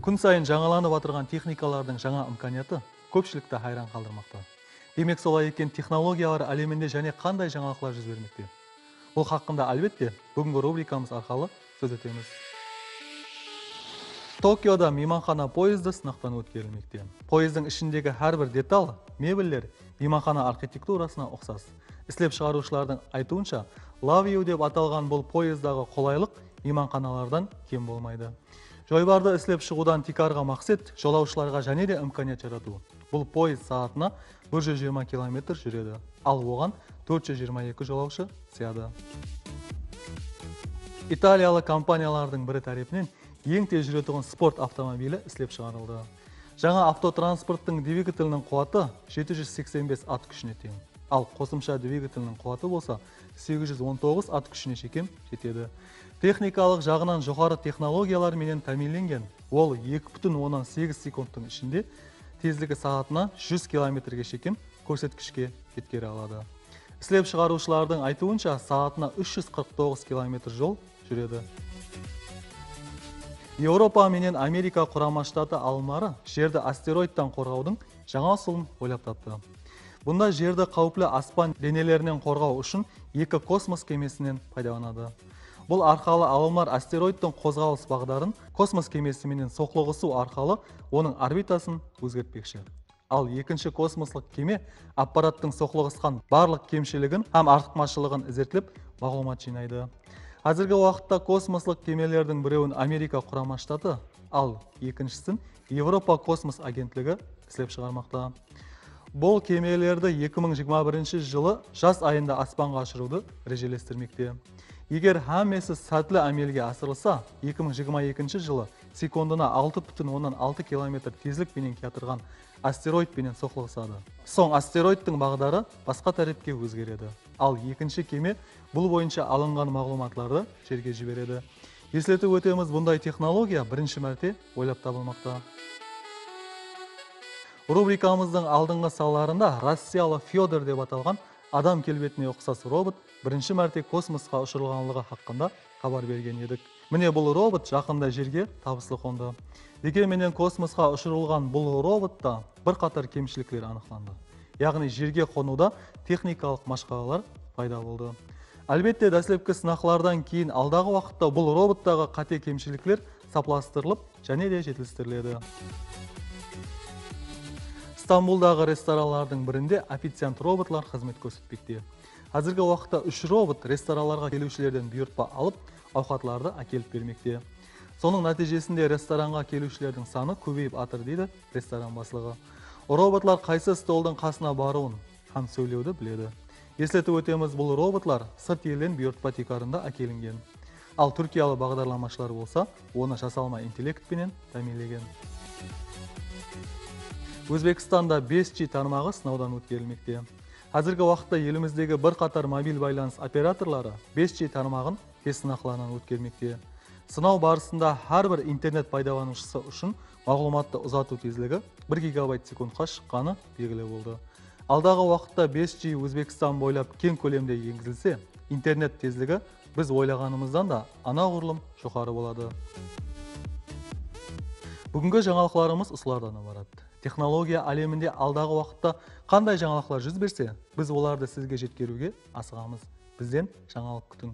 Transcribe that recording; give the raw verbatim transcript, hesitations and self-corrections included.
Kún sayın jańalanıp atırǵan texnikalardıń jańa imkaniyatı kópshilikti hayran qaldırmaqta. Demek, solay eken, texnologiyalar áleminde jáne qanday jańalıqlar júz bermekte? Bul haqqında, álbette, búgingi rubrikamız arqalı sóz etemiz. Tokioda miymanxana poyezdi sınaqtan ótkerilmekte. Poezddiń ishindegi hár bir detal, mebeller miymanxana arxitekturasına uqsas. Islep shıǵarıwshılardıń aytıwınsha, Love You dep atalǵan bul poezddaǵı qolaylıq miymanxanalardan kem bolmaydı. Joybardı islep shıǵıwdan tiykarǵı maqset jolawshılarǵa jáne de imkaniyat jaratıw. Bul poezd saatına bir júz jigirma kilometr júredi, al oǵan tórt júz jigirma eki jolawshı sıyadı. Italiyalı kompaniyalardıń biri tárepinen eń tez júretuǵın sport avtomobili islep shıǵarıldı. Jańa avtotransporttıń dvigateliniń quwatı jeti júz seksen bes at kúshine teń. Al qosımsha dvigateliniń quwatı bolsa segiz júz on toǵız at kúshine shekem jetedi. Texnikalıq jaǵınan joqarı texnologiyalar menen támiyinlengen. Ol eki pútin onnan segiz sekundtıń ishinde tezligi saatına júz kilometrge shekem kórsetkishke jetkere aladı. Islep shıǵarıwshılardıń aytıwınsha, saatına úsh júz qırq toǵız kilometr jol júredi. Evropa menen Amerika Qurama Shtatı alımları Jerdi asteroidtan qorǵawdıń jańa usılın oylap taptı. Bunda Jerdi qáwipli aspan denelerinen qorǵaw ushın eki kosmos kemesinen paydalanadı. Bul arqalı alımlar asteroidtiń qozǵalıs baǵdarın kosmos kemesi menen soqlıǵısıw arqalı onıń orbitasın ózgertpekshi. Al ekinshi kosmoslıq keme apparattıń soqlıǵısqan barlıq kemshiligin hám artıqmashılıǵın izertlep, maǵlıwmat jıynaydı. Házirgi waqıtta kosmoslıq kemelerdiń birewin Amerika Qurama Shtatı, al ekinshisin Evropa kosmos agentligi islep shıǵarmaqta. Bul kemelerdi eki mıń jigirma birinshi jılı jaz ayında aspanǵa ushırıwdı rejelestirmekte. Eger hámmesi sátli ámelge asırılsa, eki mıń jigirma ekinshi jılı sekundına altı pútin onnan altı kilometr tezlik penen kiyatırǵan asteroid penen soqlıǵısadı. Soń asteroidtiń baǵdarı basqa tárepke ózgeredi. Al ekinshi keme bul boyınsha alınǵan maǵlıwmatlardı Jerge jiberedi. Esletip ótemiz, bunday texnologiya birinshi márte oylap tabılmaqta. Rubrikamızdıń aldınǵı sanlarında rossiyalı Fyodor dep atalǵan adam kelbetine uqsas robot birinshi márte kosmosqa ushırılǵanlıǵı haqqında xabar bergen edik. Mine, bul robot jaqında Jerge tabıslı qondı. Degen menen kosmosqa ushırılǵan bul robotta bir qatar kemshilikler anıqlandı. Yaǵnıy Jerge qonıwda texnikalıq mashqalalar payda boldı. Álbette, dáslepki sınaqlardan keyin aldaǵı waqıtta bul robottaǵı qáte kemshilikler saplastırılıp, jáne de jetilistiriledi. Stambuldaǵı restoranlardıń birinde oficiant robotlar xızmet kórsetpekte. Házirgi waqıtta úsh robot restoranlarǵa keliwshilerden buyırtpa alıp, awqatlardı ákelip bermekte. Sonıń nátiyjesinde restoranǵa keliwshilerdiń sanı kóbeyip atır, deydi restoran baslıǵı. Robotlar qaysı stoldıń qasına barıwın hám sóylewdi biledi. Esletip ótemiz, bul robotlar sırt elden buyırtpa tiykarında ákelingen. Al túrkiyalı baǵdarlamashılar bolsa onı jasalma intellekt penen támiyinlegen. Ózbekstanda bes G tarmaǵı sınawdan ótkerilmekte. Házirgi waqıtta elimizdegi bir qatar mobil baylanıs operatorları bes G tarmaǵın test sınaqlarınan ótkermekte. Sınaw barısında hár bir internet paydalanıwshısı ushın maǵlıwmattı uzatıw tezligi bir gigabayt sekundqa shıqqanı belgili boldı. Aldaǵı waqıtta bes G Ózbekstan boylap keń kólemde engizilse, internet tezligi biz oylaǵanımızdan da anaǵurlım joqarı boladı. Búgingi jańalıqlarımız usılardan ibarat. Texnologiya áleminde aldaǵı waqıtta qanday jańalıqlar júz berse, biz olardı sizge jetkeriwge asıǵamız. Bizden jańalıq kútiń.